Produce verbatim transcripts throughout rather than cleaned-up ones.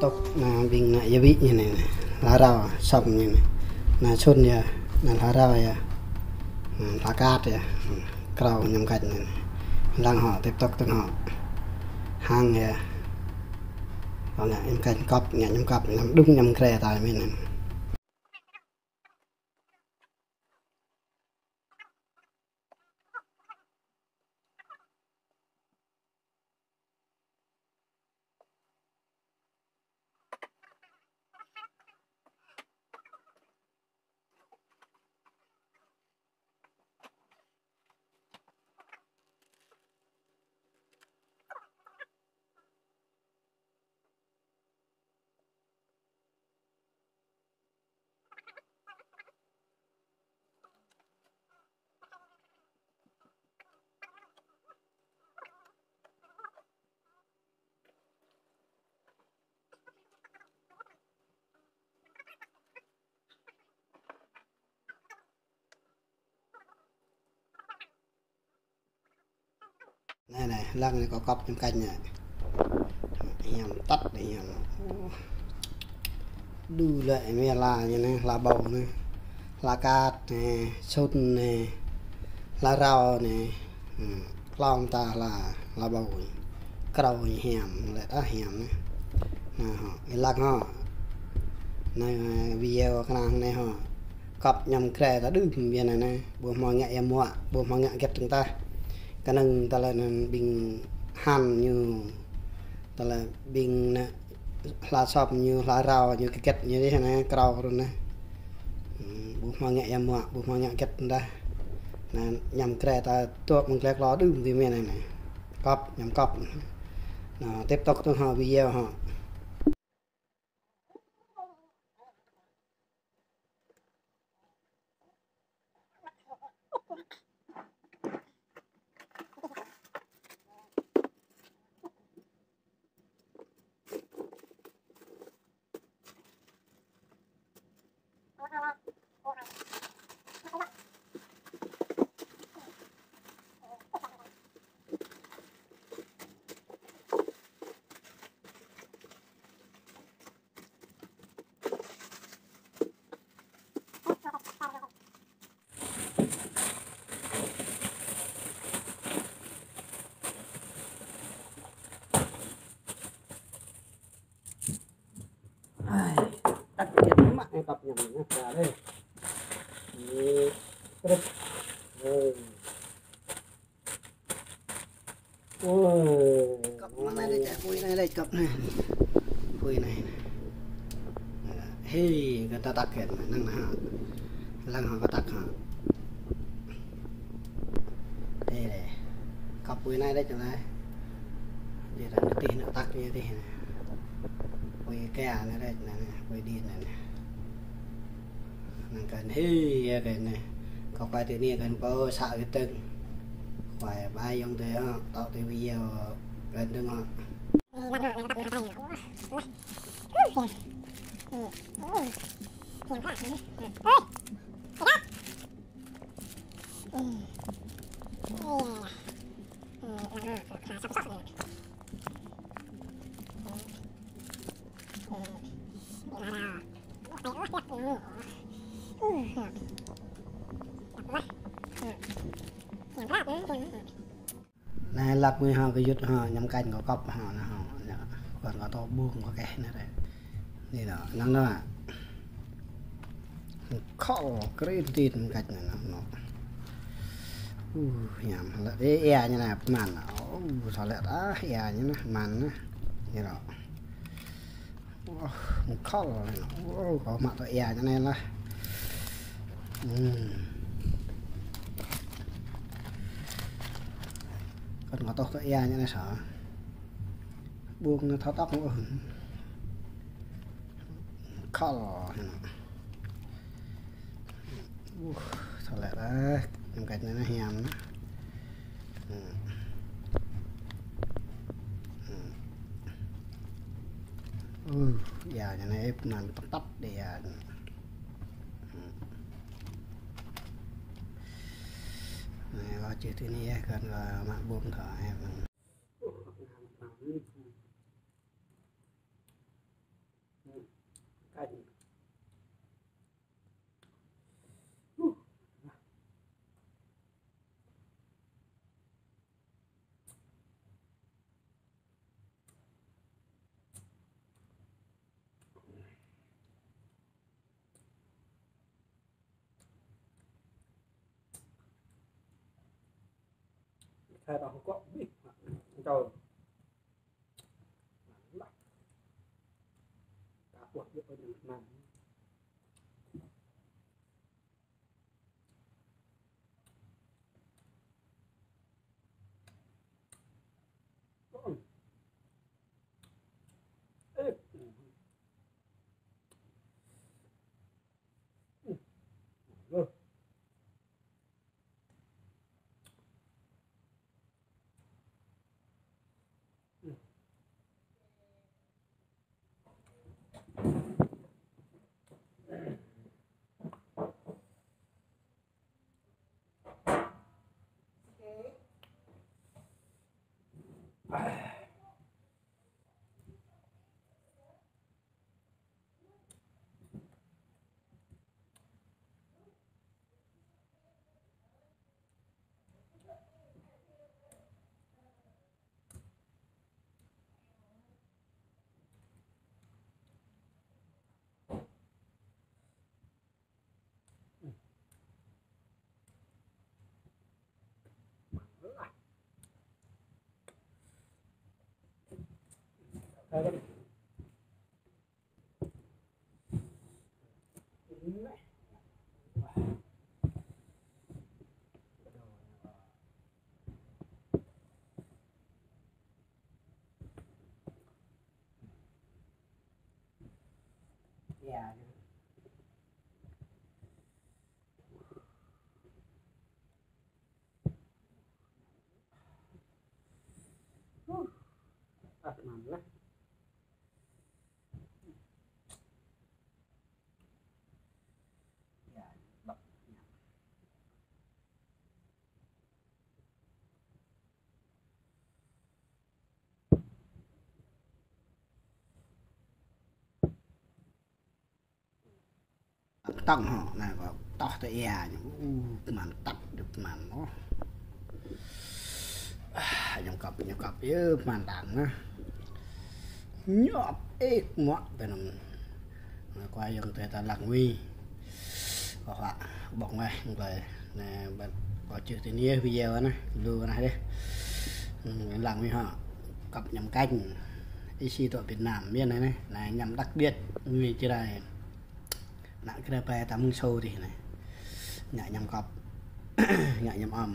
Tŏk, anai ƀing anai yơh ƀĭ ñu anai, anai. Hla rao, sŏp ñu anai. Anai sun yơh, anai hla rao yơh. Anai hla kat yơh. Krao ñăm kač anai, anai. Lăng hŏ, tĕp tŏk tơ̆ng hŏ. Hăng yơh. Kâo ngă ñăm kač kŏp, ngă ñăm kŏp, ñăm đŭng ñăm kre ta mĭn anai. Anai, anai, lăng anai kâo kŏp ñăm kač anai. Hiam tăt anai hiam. Ôh. Đu lĕ mĕ hla ñu anai, hla ƀâo anai. Hla kat anai, sun anai. Hla rao anai. Hmm, klong ta hla, hla ƀâo. Krao hiam, lĕ ah hiam anai. Anai hŏ, ih lăng hŏ. Anai video kơnang anai hŏ. Kŏp ñăm kre ta đưm biă anai anai. Ƀu hmâo ngă ia muă, ƀu hmâo ngă hơget dơ̆ng tah. Kơnơ̆ng tơlơi anŭn ƀing hăn ñu, tơlơi ƀing anŭn hla sŏp ñu, hla rao ñu, kơget ñu dih anai, krao run anai. Hmm, ƀu hmâo ngă ia muă, ƀu hmâo ngă hơget tah. Anŭn ñăm kre ta tŏk mơ̆ng glai klô đưm biă mĕ anai anai. Kŏp, ñăm kŏp. Anai, tĕp tŏk tơ̆ng hŏ video hŏ. Ai, tăt kiăng mă, ơ, kŏp ñăm anai, kơ dih. Anai, trip. Ơ. Ơ. Kŏp mă anai dih, apui anai dih, kŏp anai. Apui anai. Hei, kơ ta tăk kĕt anai, năng anai hă. Lăng hŏ kơ tăk hă. Hei, kŏp apui anai dih anai. Dih anai tih anai tăk anai tih anai. Apui kơ anai dih anai, apui dih anai. Năng kơ hei, kơ anai. Kâo kuai tui anai kơ pô să kơ tơ̆ng. Kuai ƀai yŏng tui hă, tŏ tui video kơ tơ̆ng hă. Anai lăp ngui hŏ kơ yŭt hŏ, ñăm kañ kơ kŏp hŏ, anai hŏ, anai, kŏn kơ tŏ ƀung kơ keh anai rĕ. Anai nŏ, năng nŏ. Khŏl krin tin kăč anai nŏ, nŏ. Uh, ñăm, lĕ, ê, ê, anai nŏ, pơman nŏ. Uh, thâo lĕ, ah, ê, anai nŏ, man nŏ. Anai nŏ. Ơ, khŏl. Ơ, kâo mă tŏ ia ñu anai lah. Hmm. Kŏn kâo tŏ tŏ ia ñu anai sa. Ƀung ñu thâo tŏk, ơ. Khŏl. Ơ, thâo lĕ lah, ñăm kañ anai hiam. Ơ. Ơ. Ơ, ia ñu anai ĕp mơ̆n tơpă tăp đeh ia ñu. Ơ. Anai, kâo čih tui anai yơh, kŏn kâo mă ƀung thâo ĕp mơ̆n. Kañ. Huh. Khai đỏ hông kŏ bih. Châu. Lah. Ka kuah yơh ơi, năn. Huh. Ah, măn lah. Tŏng hŏ, anai kâo toh tơ ia ñu. Uh, măn tăp, djŏp măn ôh. Ah, ñăm kŏp, ñăm kŏp, yơ, măn đang na. Ñŏp, ĕk, muă, pơ anŭn. Anai kâo yŏng tơ ta lăng ngui. Kâo huă, ƀơ̆ng weh, ngui. Anai, ƀơ̆ng, kâo čih tơ anai video anai, lu anai dih. Hmm, lăng ngui hŏ. Kŏp ñăm kañ. Ih si tŏ Việt Nam, miền anai, anai. Anai, ñăm đặc biệt, ngui Jrai. Ană Jrai ƀai ta mơ̆ng sô dih anai. Ngă ñăm kŏp. Ngă ñăm ŏm.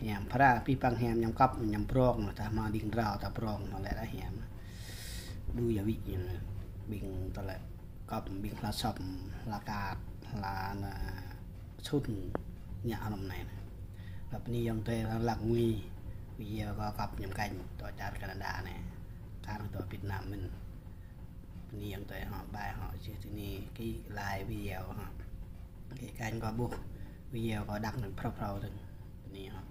Hiam phara, pih păng hiam ñăm kŏp, ñăm prong, ta hmâo đing drao, ta prong, hmâo lĕ đa hiam. Đu ya wĭ ñu. Ƀing ta lĕ kŏp, ƀing hla sŏm, hla kat, hla na sŭn, ngă hrŏm anai. Kăp anai yŏng tơ lăng ngui, video kâo kŏp ñăm kañ, tŏ čar Canada anai. Kar tŏ Việt Nam mơ̆n. Bơni yŏng tơi hŏ, bai hŏ, čih tơ anai, ký like video hŏ. Ký kênh kâo ƀuh video kâo đăng anŭn phrâo phrâo dơ̆ng. Bơni hŏ.